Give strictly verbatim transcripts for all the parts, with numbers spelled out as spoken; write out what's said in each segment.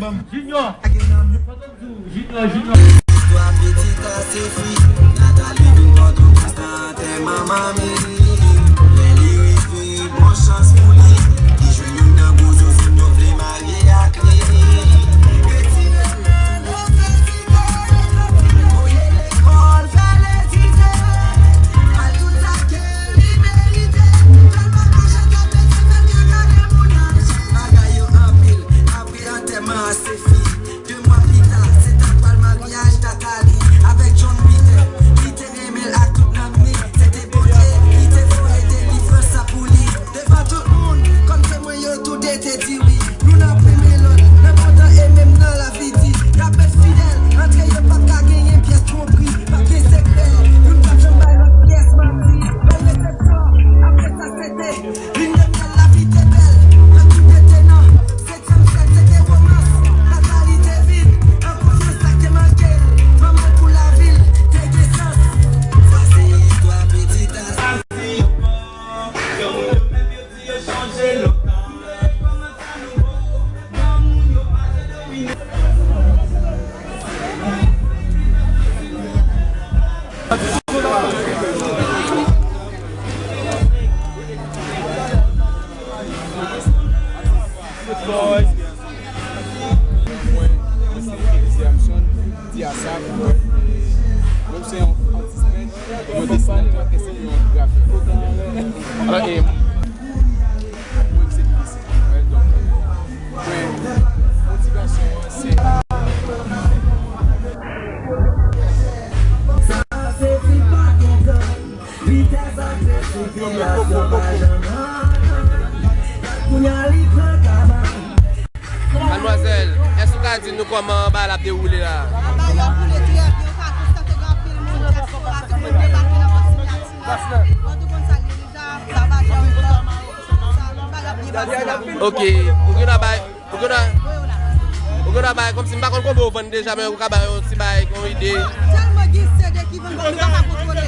Junior. Junior, Junior. Istwa pitit a Sefi, Nathalie vin pran tou plis nan antèman manmi. Lè li rive, bon chans pou li. Li jwenn youn nan gwo zouzoun yo vle marye ak li. Retire men nan nesesite. Voye lekòl, fè letid. Al tout sa ke li merite. Tèlman bon jan k ap mete fè l ka gade moun nan je. Bagay yo anpil. Apre antèman a Sefi, de mwa pita, se ta pral maryaj Nathalie avèk John Peter. Li te renmen l ak tout nanm li. Se te Bondye ki te voye delivrans sa pou li. Devan tout moun, kòm temwen yo tou de te di wi. Nou n ap renmen lòt, nan kontan e menm nan lavi di. N ap ret fidèl, antre yo p ap ka genyen pyès twonpri. P ap gen sekrè, youn p ap janm bay lòt pyès manti. Bèl resepsyon, apre sa se te lin de myèl, lavi te bèl. Nan tout de te nan. Setyèm sèt se te womans, Nathalie te vin an konfyans, sa k te manke l, manman l pou lavi l te gen sans. Sa se istwa pitit a Sefi. Granmoun yo menm yo di yo chanje lontan. Kòmanse a nouvo, granmoun yo pa tande wi. Mwen, mwen se Felicia Armstrong, di Asaph, mwen, mwen se yon atis pent, mwen desine ak yon grafik. Alò, e, mwen se Felicia, donk, mwen, motivasyon an, se Sa se fi pa gen tan. Vitès antre sou kreyasyon pa janm ann. Kounye a li pran kabann. Madmwazèl, èske w ka di nou kòman bagay la ap dewoule la? Bagay la ap boule trè byen, ou ka konstaten gen anpil moun dyaspora, tout moun debake nan Pòt Sipati la. Bon, tout moun sa gen deja, bagay la ap byen pase la. Ok, ou gen bagay Ou gen dwa, ou gen dwa bay, kòmsi m pa konn konbyen ou vann deja, men ou ka bay yon ti bay, yon ide. Tèlman gen C D ki vann, nou pa ka kontwole.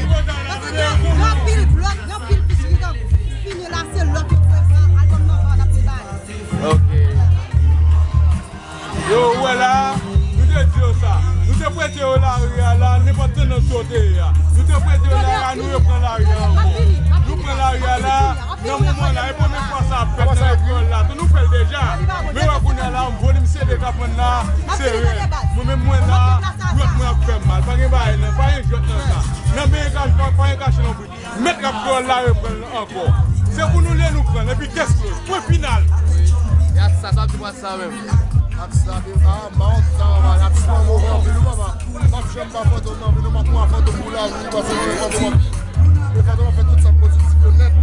Paske gen, gen anpil blòk, gen anpil fich ki t ap fini la, se lòt yo pran albòm nan vann, ap ti bay. Ok. Yo, ou wè la, nou te di yo sa. Nou te prete yo lari a la, nenpòt tandans yo te ye a. Nou te prete yo lari a, nou reprann lari a ankò. Nou pran lari a la, nan moman la, e premye fwa sa ap fèt nan lekreyòl la. Tou nou fè l deja. Men wè kounye a la, volim C D k ap vann la, se rèd. Mwen menm mwen la, jwèt mwen ap fè m mal. Pa gen bagay nan, pa gen jwèt nan sa. Nan men pa, pa gen kache non plis. Mèt rap kreyòl la reprann l ankò. Se pou nou lè nou pran l, epi kès nou, pwen final. E atis sa, sa w ap di pou atis sa menm? Atis la, a, m pa konn sa, papa. Atis la move anpil, wi, papa. M p ap janm pa Fantom nan, men nou m ap pran Fantom pou lavi, paske mwen renmen Fantom anpil. E Fantom ap fè tout sa pozitif yo nèt.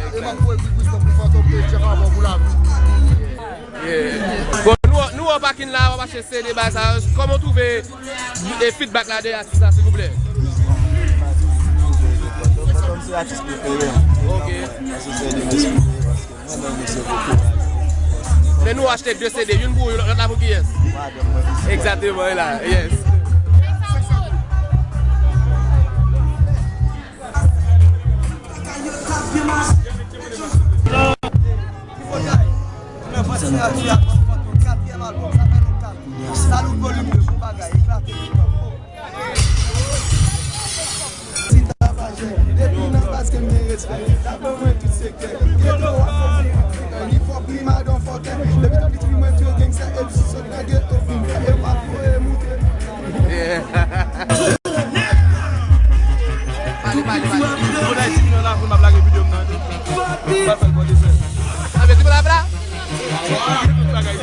E m ap voye big respect pou Fantom e Jeff Avon pou lavi. Yeah. Bon, nou, nou an pakin la, w ap achte C D, bagay sa yo. Kòman w twouve e feedback la de atis la, silvouplè? Fantom se atis prefere m. Ok. Mwen se sè de mesye pou kouraj. Men nou achte de C D, youn pou ou, lòt la pou kiyès? Madanm mwen. Egzakteman, e la, yes. Katriyèm albòm, sa fè nou kat. Salut Volume de, bon bagay, eklate. Ti tabajè, depi nan baz ke m gen respè. Tape mwen tout sektè. Geto a fò, li fò, primadon fòkè. Depi tout piti mwen tire gangsta, M C sot nan geto, vin fè e w ap voye moute. Pale, pale, pale. Moun Ayiti vin nan lakou, m ap lage videyo m nan. M ap fè l bò desè. A, men ti moun ap la? Tout bagay.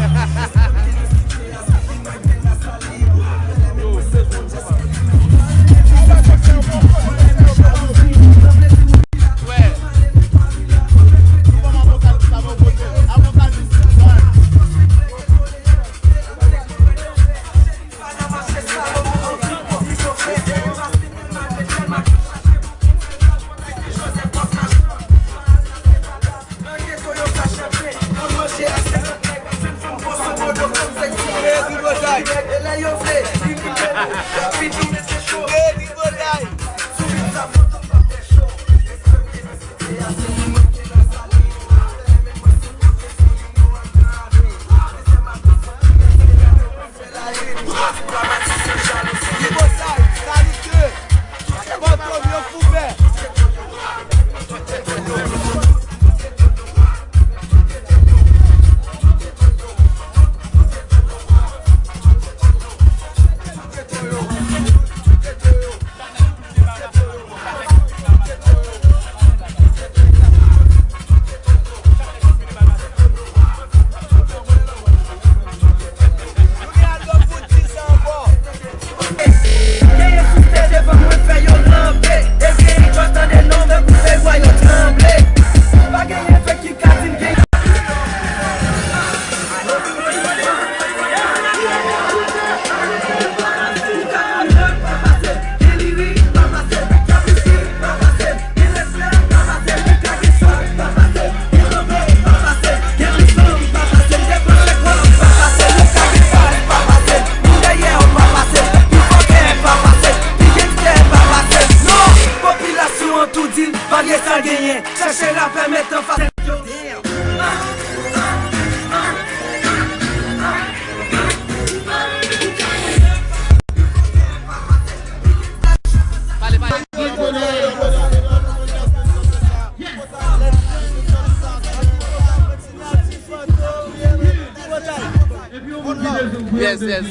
Yes, yes.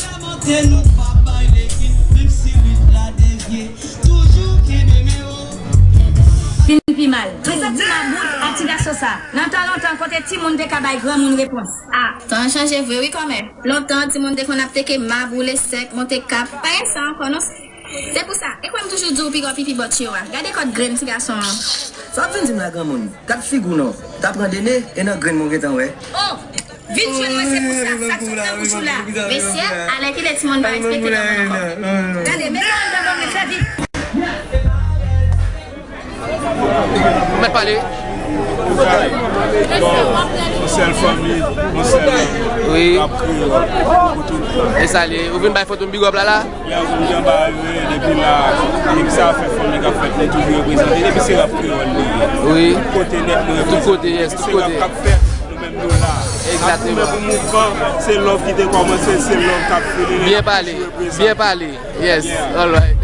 Sa monte nou pa bay legim, menm si rit la devye, toujou kenbe men wo. Vin pi mal. Prezante maboul ak ti gason sa. Nan tan lontan, kote timoun te ka bay granmoun repons. A. Tan an chanje vre wi kanmenm. Lontan, timoun te konn ap teke maboule sèk, monte kap. Pa gen sa ankò non. Se pou sa, e kwè m toujou di w piga w pipi bòt yo a. Gade kòd grenn ti gason an. Sa w ap vin di m la granmoun? Gad figi w non. Ta pran de ne, e nan grenn mwen w gentan wè. Oh! Vin jwenn mwen, se pou sa, sa k sot nan bouch ou la. Mesye, alèkile timoun pa respekte granmoun ankò. Gade, mete anndan ban m li fè vit. Ou mèt pale. Yon sèl fanmi, yon sèl wi. Rap kreyòl pou tout tan. E sa li ye. Ou vin bay Fantom big up la la? Ya, ou konn jan bagay yo ye, depi la, depi sa fè fanmi k ap fèt, nou toujou reprezante. Depi se rap kreyòl li ye. Wi. Tout kote nèt nou reprezante. Tout kote, yes, tout kote. Depi se rap k ap fèt, nou menm nou la. Egzakteman. Ak nou menm pou mouvman, se love ki te kòmanse, se love k ap fini. Byen pale, byen pale. Yes, alright.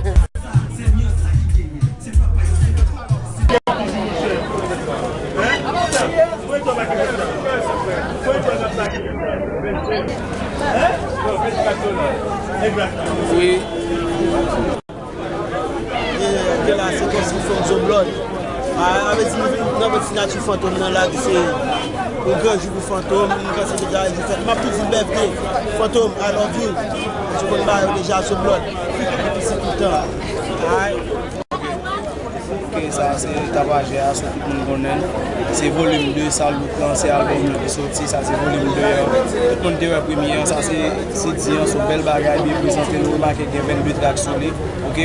Wi. E, gen la, se kòmsi nou fè yon zo blòd. A, a vle di nou vin nan vant sinati Fantom nan la, ki se yon gran jou pou Fantom, m panse deja jou fèt. M ap tou di l bèvde. Fantom, I love you. Ou konn bagay yo deja, zo blòd. Depi se tout tan. Alright. Ok, sa se Tapajè a, so tout moun konnen l. Se volim de Salouk lan, se albòm li ki soti, sa se volim de an. Tout moun te wè premye an, sa se, se di an, se yon bèl bagay, byen prezante, nou remake gen vennde trak sou li, ok?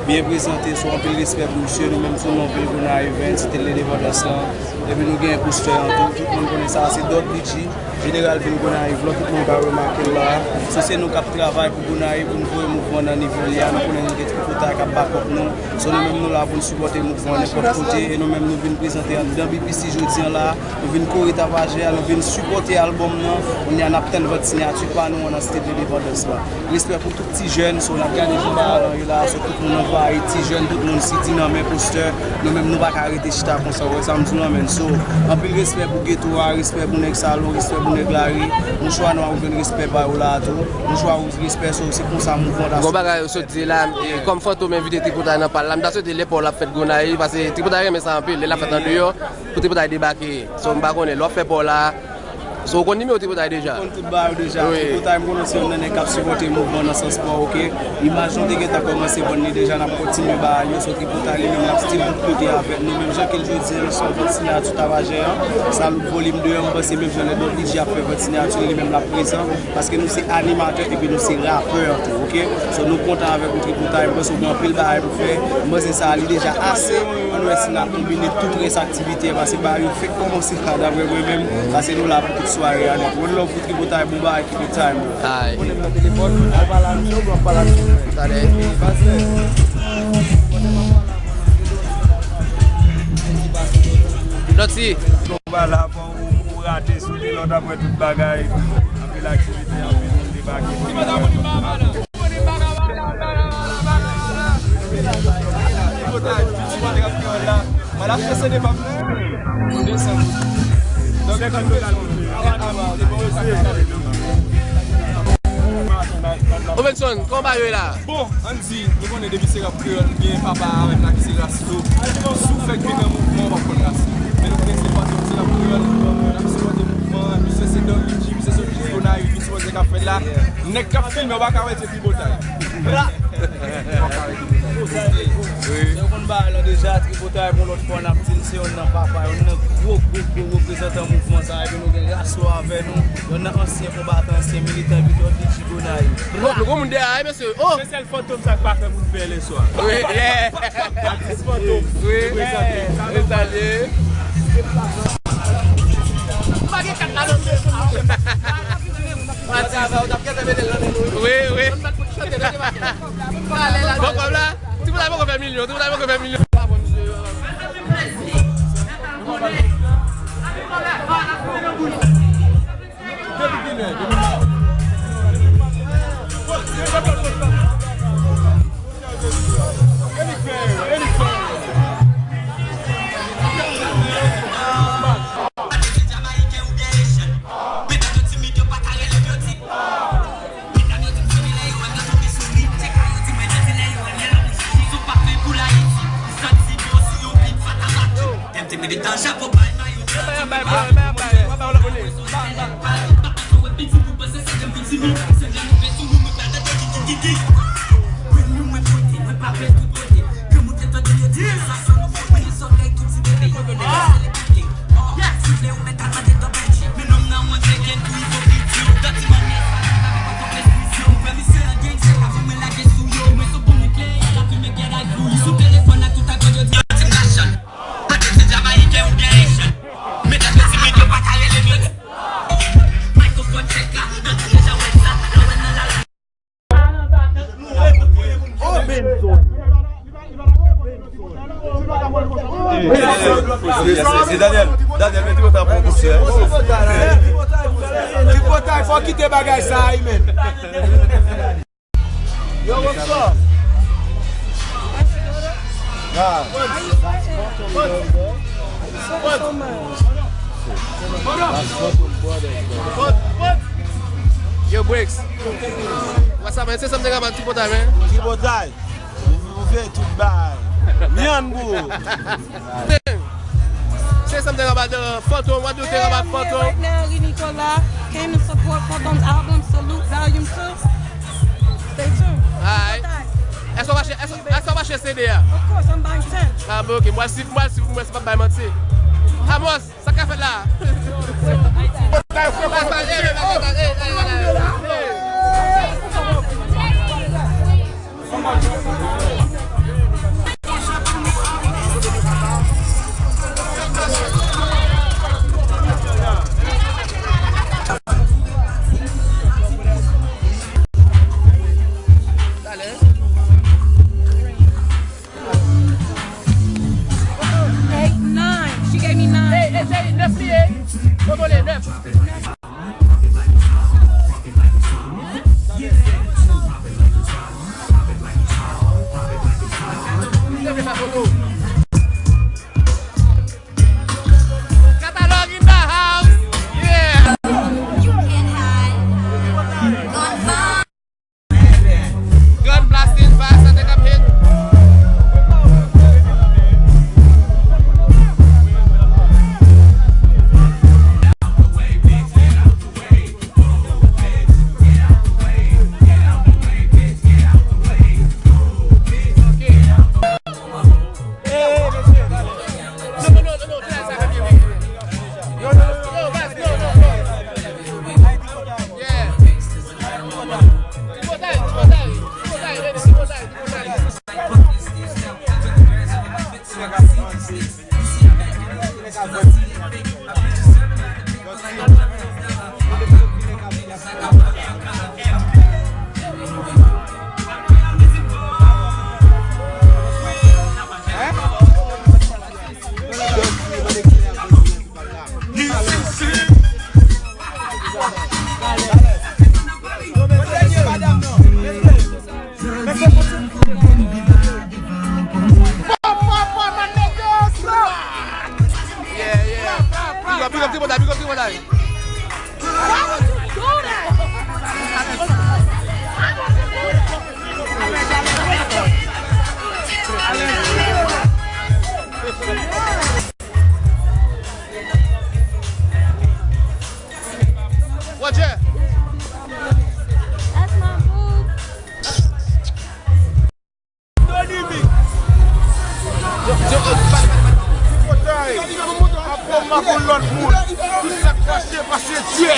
Byen prezante, so anpil respè pou misye, nou menm sou non Vil Gonayiv, entitile Lendepandans lan. Epi nou gen poustè an tou, tout moun konnen sa, se Dòt B G. Jeneral Vil Gonayiv lan, tout moun ka remake l la. So, se nou k ap travay pou Gonayiv, pou n voye mouvman nan nivo li a. Nou konnen nou gen tripotay k ap bakòp nou. So, nou menm nou la pou n sipòte mouvman nenpòt kote. E nou menm nou vin prezante anndan B P C jodi an la. Nou vin kore Tapajè a, nou vin sipòte albòm nan. Kounye a n ap tann vant siyati pa nou an nan Site Lendepandans la. Respè pou tout ti jèn, so n ap gade jan bagay lan ye la, so tout moun anvayi, ti jèn, tout moun sidi nan men postè, nou menm nou pa ka rete chita konsa, ou wè sa m di w lan menm, so, anpil respè pou geto a, respè pou nèg salon, respè pou nèg lari, mouchwa nwa ou jwenn respè pa yo la a tou, mouchwa wouz respè, so se konsa mouvman ta. Gon bagay yo sot di la, e, kòm Fantom envite tripotay nan pa l la, m ta swete lè pa w l ap fèt Gonayiv, paske tripotay renmen sa anpil, lè l ap fèt andeyò, pou tripotay debake, so m pa konnen, lè w ap fè pa w la, So, ou konn nimewo Tripotay deja? Ou konn tout bagay yo deja. Wi. Tripotay, m konnen se youn nan nèg k ap sipòte mouvman nan sans pa w, ok? Imaj nou te gentan kòmanse vann li deja, n ap kontinye bagay yo. So, Tripotay li menm, l ap still bout kote avèk nou. Menm jan ke l jodi an, l sot vant siyati Tapajè an. Salouk volim de an, m panse menm jan lè Don D J ap fè vant siyati, li menm l ap prezan. Paske nou se animatè epi nou se rapè tou, ok? So, nou kontan avèk ou Tripotay, m panse w gen anpil bagay pou fè. M panse sa a li deja ase. Ann wè si n a konbine tout rès aktivite a, paske bagay yo fèk kòmanse la, daprè mwen menm, paske nou la pou tout sware a nèt. One love pou Tripotay, bon bagay, Tripotay, man. Ay. Konnen m nan telefòn, al pale ak misye, oubyen w ap pale ak misye menm. Talè. Pastè. Lòti. Konba la, fò ou, ou rate sou li, lè w t ap wè tout bagay, anpil aktivite, anpil moun debake. Robenson, kòman bagay yo ye la? Bon, ann di, nou konnen depi se rap kreyòl, nou gen papa avèk la ki se Racilo. Si w fèk vin nan mouvman, w ap konn Racilo. Men nou konnen se pa se rap kreyòl, n ap sipòte mouvman an, misye se Don Richie, misye se Richie Gonayiv, misye se sa k ap fèt la. Nèg k ap filme, w pa ka wè se Tripotay. Wi. Se yo konn bagay lan deja, Tripotay pou lòt fwa n ap di l se youn nan papa, youn nan gwo, gwo, gwo reprezantan mouvman sa, epi nou gen Raso avè nou, youn nan ansyen konbatan, ansyen militan, epi Don Richie Gonayiv. Nou, nou gon moun dèyè a, wi, mesye. Oh! Se sèl Fantom sa k pa fè moun pè lè swa. Wi, yeah. Atis Fantom. Wi, reprezante. E sa l ye. Pa gen kat la, non. Wi, wi. Bon, kòb la, ti moun la poko fè milyon, ti moun la poko fè milyon. Se, se, se Daniel. Daniel, mete yo ta pou kout sè. Tripotay, fò kite bagay sa a, men. Yo, what's up? Yo, Bricks. What's up, man? Se sa m te ka ban tripotay, man. Tripotay. Ou vle tout bay. Myann bou. Se sa m te ka ban de Fantom, what do you think about Fantom? Right now, Ri Nicolas came to support Fantom's album, Salute Volume two. Stay tuned. Alright. Èske w pa che-, èske, èske w pa che C D a? Of course, I'm buying ten. Ah, bon, ok. Mwen si, mwen si, mwen si pa bay manti. Amos, sa k ap fèt la? Eight, nine. She gave me nine. Hey, hey, hey, nèf li ye. Kòmande nèf. Catalog in the house. Yeah. Gun blasting, fire, sa te k ap hit. Yeah, yeah. Big up, big up, Tripotay, big up, Tripotay. Why would you do that? Roger. That's my boo. Tripotay ap fè makou lòt moun. Tout sa k fache, pase djè.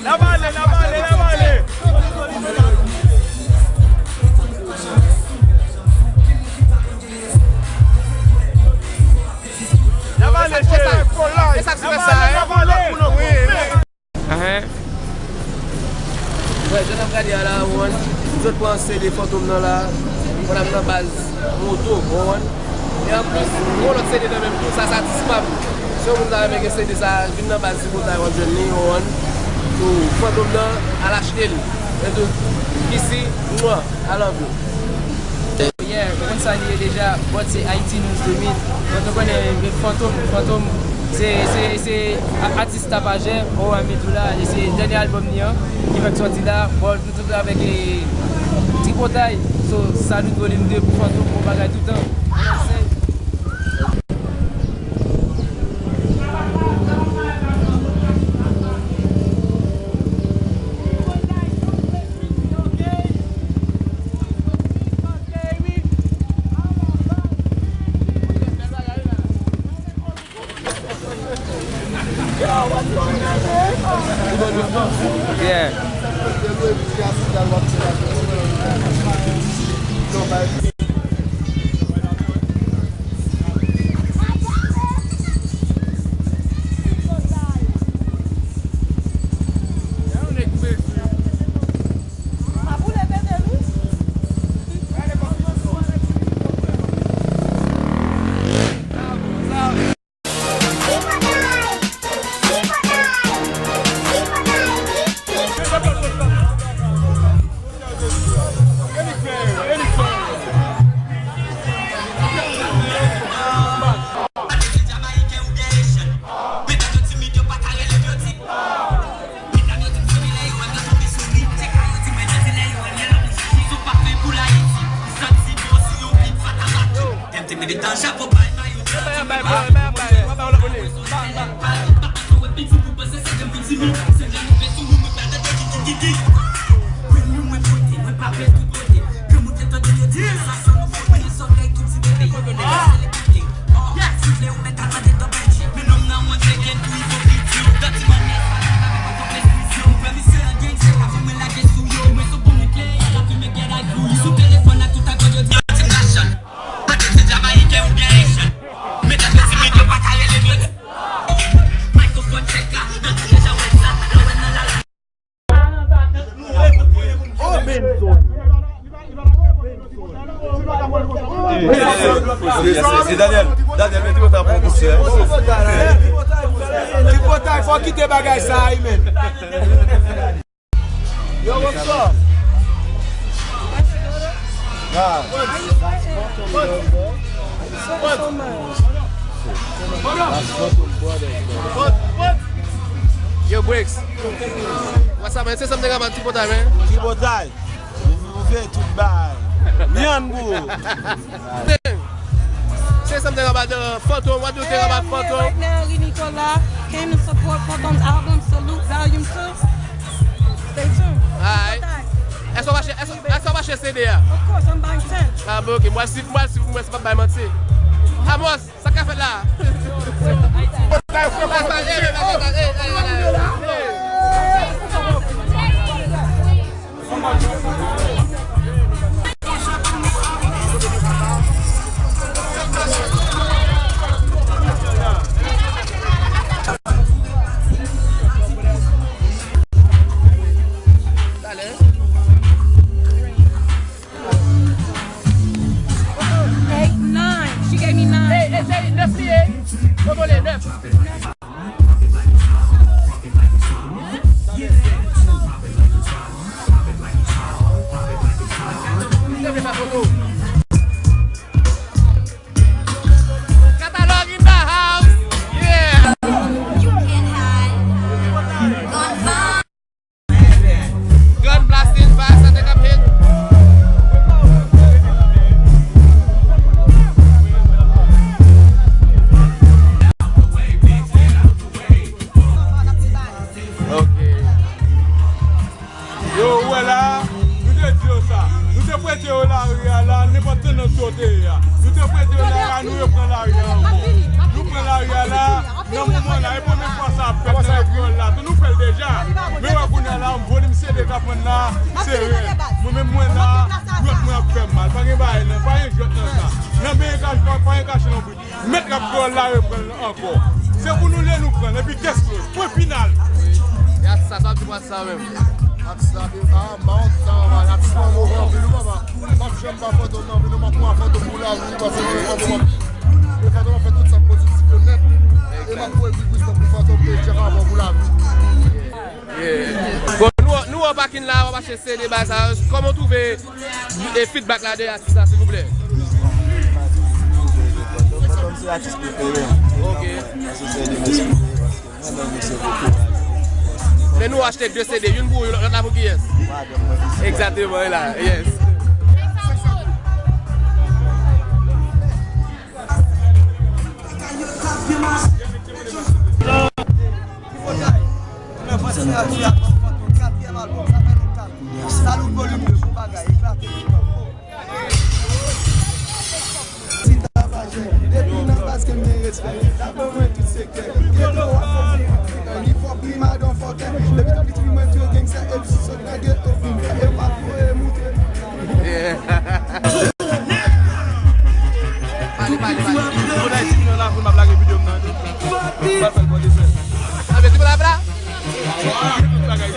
N ap ale, n ap ale, n ap ale. N ap ale, cheri. E sa k sou fè sa, hein? Wi, wi. Ahen. Wè, jan n ap gade a la, ou konprann, m sot pran C D Fantom nan la, pandan m nan baz moto, ou konprann. E anplis, m gen yon lòt C D nan men m tou, sa, sa satisfè m. Si yon moun ta renmen gen C D sa, vin nan baz Tripotay, w ap jwenn li, ou konprann. So, Fantom nan, al achte l. E tou, Kissy, mwa, I love you. Yeah, ou konn sa li ye deja, but se Haiti News de mil. But ou konnen, Fantom, Fantom, Se, se, se a- atis Tapajè, O M Media la, e se dènye albòm li an, ki fèk sòti la, bon, nou tout avèk, e, Tripotay, so, Salut Volume de pou Fantom, bon bagay toutan. Yeah. E, e, e, e, Daniel, Daniel, mete yo ta pran konsè. Tripotay, fò kite bagay sa a, wi, men. Yo, what's up? Nah. Yo, Bricks. What's up, man? Say something about Tripotay, man. Tripotay. Ou vle tout bay. Myann, bro. Say something about the Fantom. What do you think about Fantom? Hey, I'm here right now, Rinicola. Came to support Fantom's album, Salute Volume two. Stay tuned. Alright. Èske w achte, èske, èske w achte C D a? Of course, I'm buying ten. Ah, bon, ok. Mwen si, mwen si, mwen si pa bay manti. Amos, sa k ap fèt la? Eight, nine. She gave me nine. Hey, hey, say nèf li ye. Mwen vole nèf. Catalog in the house. Yeah. Gun blasting, fire, sa te k ap hit. Ok. Yo, ou wè la, nou te di yo sa. Nou te prete yo lari a la, nenpòt tandans yo te ye a. Nou te prete yo lari a, nou reprann lari a ankò. Nou pran lari a la, nan moman la, e premye fwa sa ap fèt nan lekreyòl la. Tou nou fè l deja. Men wè kounye a la, volim C D k ap vann la, se rèl. Mwen menm mwen la, jwèt mwen ap fè m mal. Pa gen bagay nan, pa gen jwèt nan sa. Nan benyen kache, pa, pa gen kache nan bri. Mèt rap kreyòl la reprann ankò. Se pou nou lye nou pran l, epi kès nou, pwen final. E atis sa, sa w ap di pou atis sa menm? Atis la, a, m pa wont sa, papa. Atis mwen move anpil, wi, papa. M p ap janm pa Fantom nan, men nou m ap pran Fantom pou lavi, paske mwen renmen Fantom anpil. E Fantom ap fè tout sa pozitif yo nèt. E m ap voye big respect pou Fantom e Jeff Avant pou lavi. Yeah. Bon, nou, nou an pakin la, w ap achte C D, bagay sa yo. Kòman w twouve e feedback la de atis la, silvouplè? Se atis prefere m. Ok. Mwen se sè de mesye, paske mwen renmen misye bokou. Men nou achte de C D, youn pou ou, lòt la pou kiyès? Madanm mwen ki sè. Egzakteman, e la, yes. Salut volume de bon bagay, eklate. Ti tabajè, depi nan baz ke m gen respè. Daprè mwen tout sektè. Geto a fò pou mwen, li fò primadon fòkè. Depi tou piti mwen tou gangsta, M C sot nan geto vin fè, e m ap voye moute. Pale, pale, pale. Moun Ayiti ki nan lari m ap lage videyo m nan. M ap fè l pote fè. A, men, ti moun ap la? Tout bagay.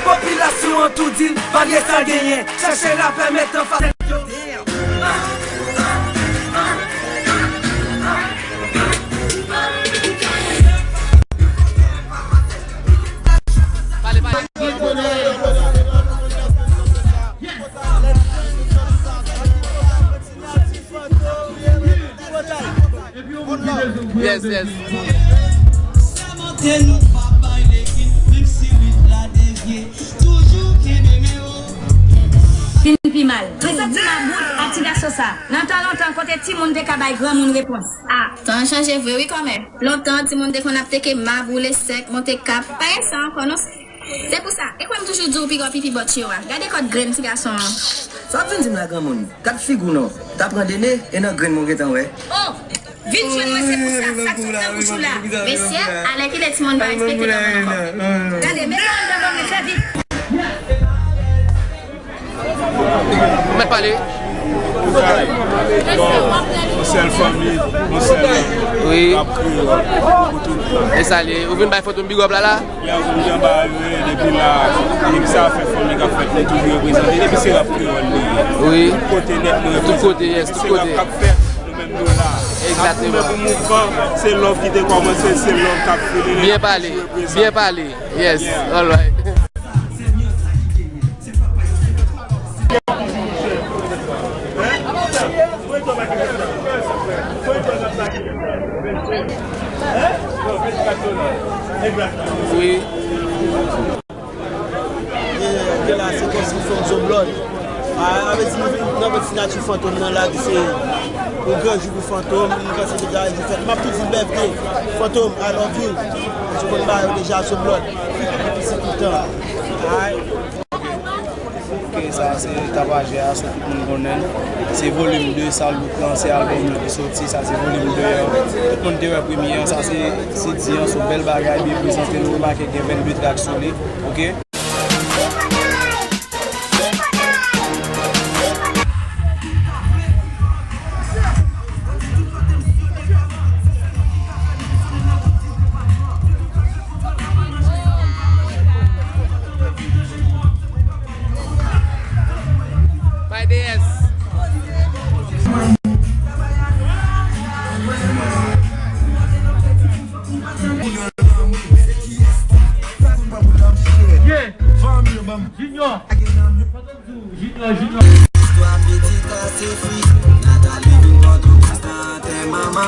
Popilasyon an tou di l, malgre sa l genyen, chèche lapè, met anfas. Yes, yes. Fin pi mal. Mwen santi m a bout ak ti gason sa. Nan tan lontan, kote timoun te ka bay granmoun repons? A. Tan an chanje vre wi kòmè. Lontan, timoun te konn ap teke mab, woule sèk, monte kap. Pa gen sa ankò non. Se pou sa, e kwè m toujou di w piga w pipi bò tiyo a. Gade kòd grenn ti gason an. Sa w ap vin di m la granmoun? Gad figi w non. Ta pran de ne e nan grenn mwen w gentan wè. Oh! Vin jwenn mwen se pou sa, sa k sot nan bouch ou la. Mesye, alèkile timoun pa respekte granmoun ankò. Gade, mete w anndan non, mesye, vit. Ou mèt pale. Yon sèl fanmi, yon sèl rap kreyòl pou tout tan. E sa l ye. Ou vin bay Fantom big up la la? Ya, ou konn jan bagay yo ye, depi la, depi sa fè fanmi k ap fèt, nou toujou reprezante. Depi se rap kreyòl li ye. Wi. Tout kote nèt nou reprezante. Tout kote, yes, tout kote. Depi se rap k ap fèt, nou menm nou la. Egzakteman. Ak nou menm pou mouvman, se love ki te kòmanse, se love k ap fini, n ap toujou reprezante. Byen pale, byen pale. Yes, alright. Wi. Gen la, se kòmsi fòm Zoblòd. A, a vle di, nou vin nan fèt sinati Fantom nan la, ki se yon gran jou pou Fantom, nou panse deja jou fèt. M ap tou di bèfde, Fantom, I love you. Ou konn ba yo deja Zoblòd. Depi se tout tan. Alright. Ok, sa se Tapajè a, so tout moun konnen l. Se volim de, sa louk lan, se albòm li ki soti, sa se volim de an. Tout moun te wè premye an, sa se, se di an, se yon bèl bagay, byen prezante, nou remake gen vennde trak sou li, ok?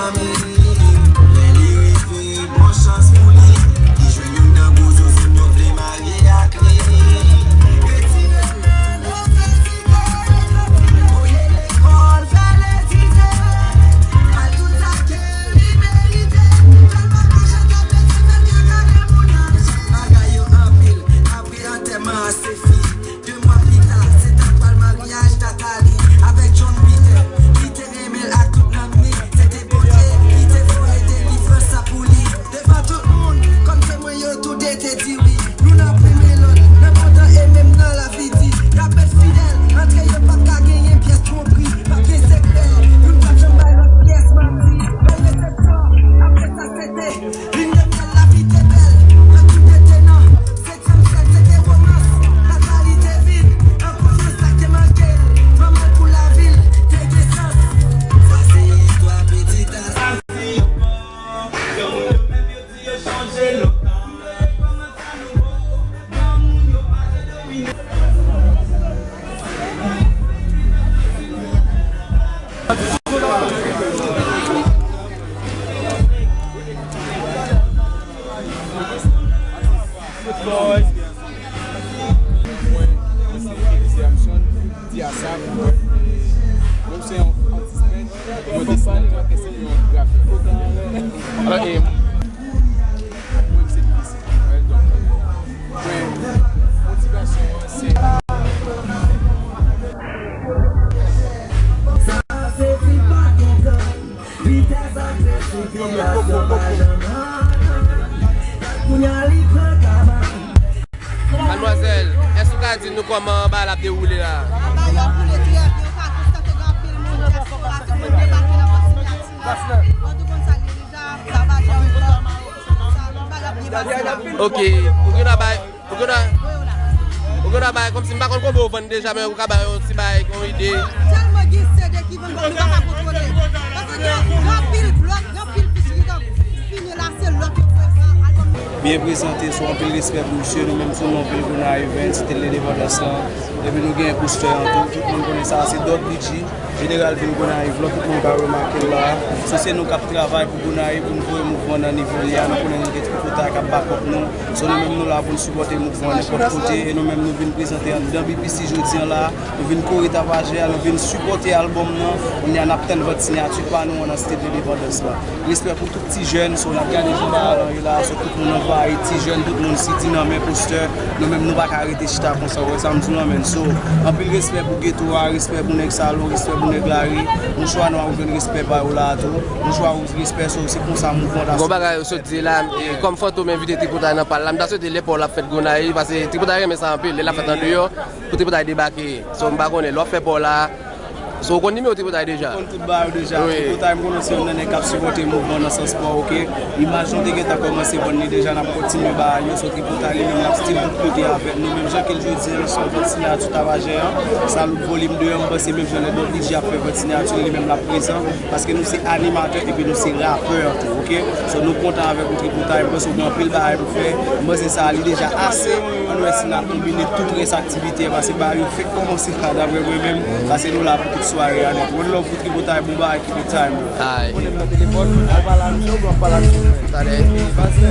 Lè li rive, bon chans pou li. Li jwenn youn nan gwo zouzoun yo vle marye ak li. Retire men nan sosite. Voye lekòl, fè letize. Al tout sa ke li merite. Fè l pa ka chante, fè l ka gade moun nan. Bagay yo anpil, apre antèman an se fini. De mwa pita, se ta pral maryaj Nathalie avèk John Peter. Li te renmen l ak tout nanm li. Se te Bondye ki te voye delivrans la pou li. Devan tout moun, kòm temwen yo tou de te di wi. Nou nan premye lòt, nan kontan e menm nan lavi di. Y ap ret fidèl, antre yo p ap ka genyen pyès twonpri. Pa gen sekrè, youn p ap janm bay lòt pyès manti. Bèl resepsyon, apre sa se te. Lin de myèl, lavi te bèl, yo tou de te nan setyèm syèl, se te romans. Nathalie te vin an konfyans, sa k te manke l, manman l pou lavi l te gen sans. Sa se istwa pitit Azi. Granmoun yo menm yo di yo chanje lontan. Kòman sa nou bo? Granmoun yo pa vle domine. Mwen, mwen se Alexis Armstrong, di a sa, mwen, mwen se yon atis pent, mwen desine nan twa, se yon grafik. Alò, e, mwen se Alexis, donk, mwen, motivasyon an, se Madmwazèl, èske w ka di nou kòman bagay la ap dewoule la? Bagay yo ap boule trè byen, ou ka konstate gen anpil moun, dyaspora, tout moun debake nan fòt siyati la. Bon, tout moun salye deja, travayè yo, sa, bagay ap byen pase la. Ok, ou gen bagay Ou gen dwa, ou gen dwa bay kòmsi m pa konn konbyen ou vann deja, men ou ka bay yon ti bay, yon ide. Tèlman gen CD ki vann, nou pa ka kontwole. Paske gen, gen anpil blòk, gen anpil pis ki t ap fini la, se lòt yo voye pran albòm yo. Byen prezante, so anpil respè pou misye, nou menm sou non Vil Gonayiv, Site Lendepandans lan. Epi nou gen postè an tou, tout moun konnen sa, se Dòt B G. Jeneral Vil Gonayiv la, tout moun ka remake l la. So se nou k ap travay pou Gonayiv, pou n voye mouvman nan nivo l ye a. Nou konnen nou gen tripotay k ap back up nou. So nou menm nou la pou n sipòte mouvman nenpòt kote. E nou menm nou vin prezante anndan B P C jodi an la. Nou vin kore tapajè a, nou vin sipòte albòm nan. Kounye a n ap tann vant siyati pa nou an nan Site Lendepandans la. Respè pou tout ti jèn, so n ap gade jan bagay lan ye la, so tout moun anvayi, ti jèn, tout moun siti nan men postè, nou menm nou pa ka rete chita konsa, ou wè sa m di w lan, menn. So, anpil respè pou geto a, respè pou nèg salon, respè pou nèg lari, mouchwa nwa ou jwenn respè pa yo la a tou, mouchwa wouz respè, so se konsa mouvman ta. Gon bagay yo sot di la, e, kòm Fantom envite tripotay nan pa l la, m ta swete lè pa w la ap fèt Gonayiv, paske tripotay renmen sa anpil, lè l ap fèt andeyò, pou tripotay debake, so m pa konnen, lè w ap fè pa w la, So, ou konn nimewo tripotay deja? Mwen konn tout bagay yo deja. Wi. Tripotay, mwen konnen se youn nan nèg k ap sipòte mouvman nan sans pa w, oke? Imaj nou te gentan kòmanse vann li deja, n ap kontinye bay yo. So, tripotay li menm, l ap still tout kote avèk nou. Menm jan ke l jodi an, nou se yon vant siyati tapajè an. Salop volim de an, mwen panse menm jan lè Don D J ap fè vant siyati, li menm l ap prezan. Paske nou se animatè epi nou se rapè tou, oke? So, nou kontan avèk ou tripotay, mwen panse w gen anpil bagay pou fè. Mwen panse sa a, li deja ase. Ann wè si n a konbine tout rès aktivite a, paske bagay yo fèk kòmanse la, daprè mwen menm, paske nou la pou tout sware a nèt. One love pou tripotay, bon bagay, keep it time. Ay. Konnen m nan telefòn, w ap pale a misye oubyen w ap pale a misye menm? Talè. Pastè.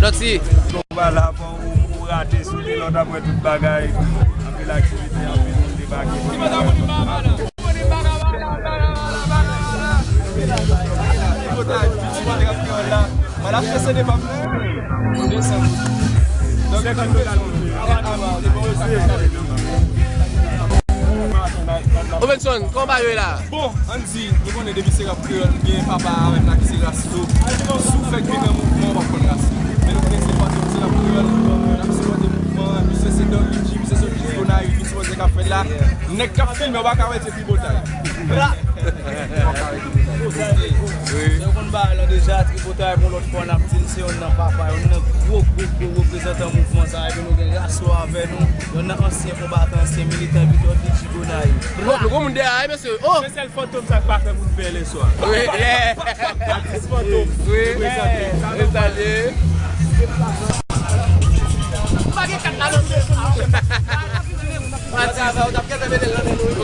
Lòt si. Konba la, fò ou, ou rate sou li, lòt apre tout bagay. Anpil aktivite, anpil moun debake. Robenson, kòman bagay yo ye la? Bon, ann di, nou konnen depi se rap kreyòl, gen papa avèk la ki se Racito. Si w fèk vin nan mouvman, w ap konn Racito. Men nou konnen se Fantom, se rap kreyòl, n ap sipòte mouvman an. Misye se Don Richie, misye se Fritz Gonayiv, misye se nèg k ap fè la. Nèg k ap filme, w pa ka wè se tripotay. Wi. Yo konn bagay lan deja, tripotay pou lòt fwa n ap di l se youn nan papa, youn nan gwo, gwo, gwo reprezantan mouvman sa, epi nou gen Raso avè nou, youn nan ansyen konbatan, ansyen militan, epi Don Richie Gonayiv. Nou, nou gon moun dèyè a, wi, mesye. Oh! Se sèl Fantom sa k pa fè moun pè lè swa. Wi, lè. Atis Fantom. Wi. Reprezante. Reprezante. Pa gen kat la, non.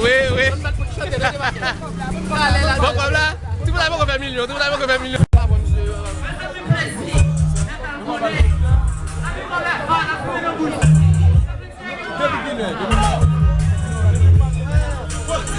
Wi, wi. Bon, kòb la, timoun la poko fè milyon, timoun la poko fè milyon.